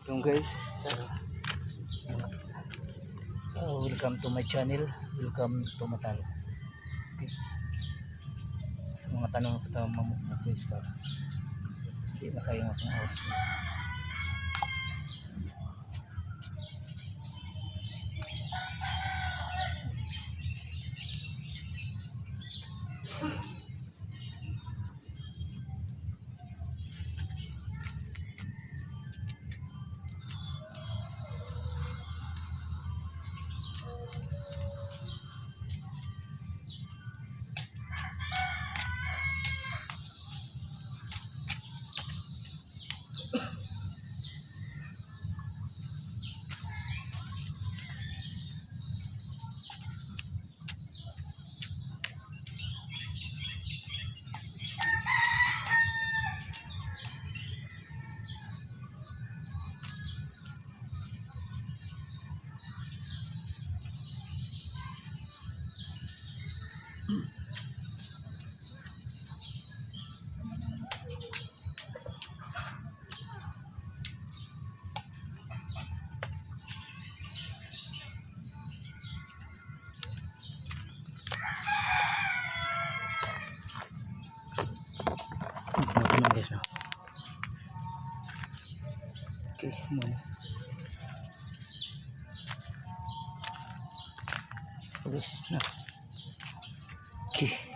Welcome, guys. Welcome to my channel. Welcome to Matal. Okay. Sa mga tanong ko ito mamukmuk, guys, para hindi masayang akong oras, guys. Ito na, guys, no? Okay, muna. Guys, no? Okay.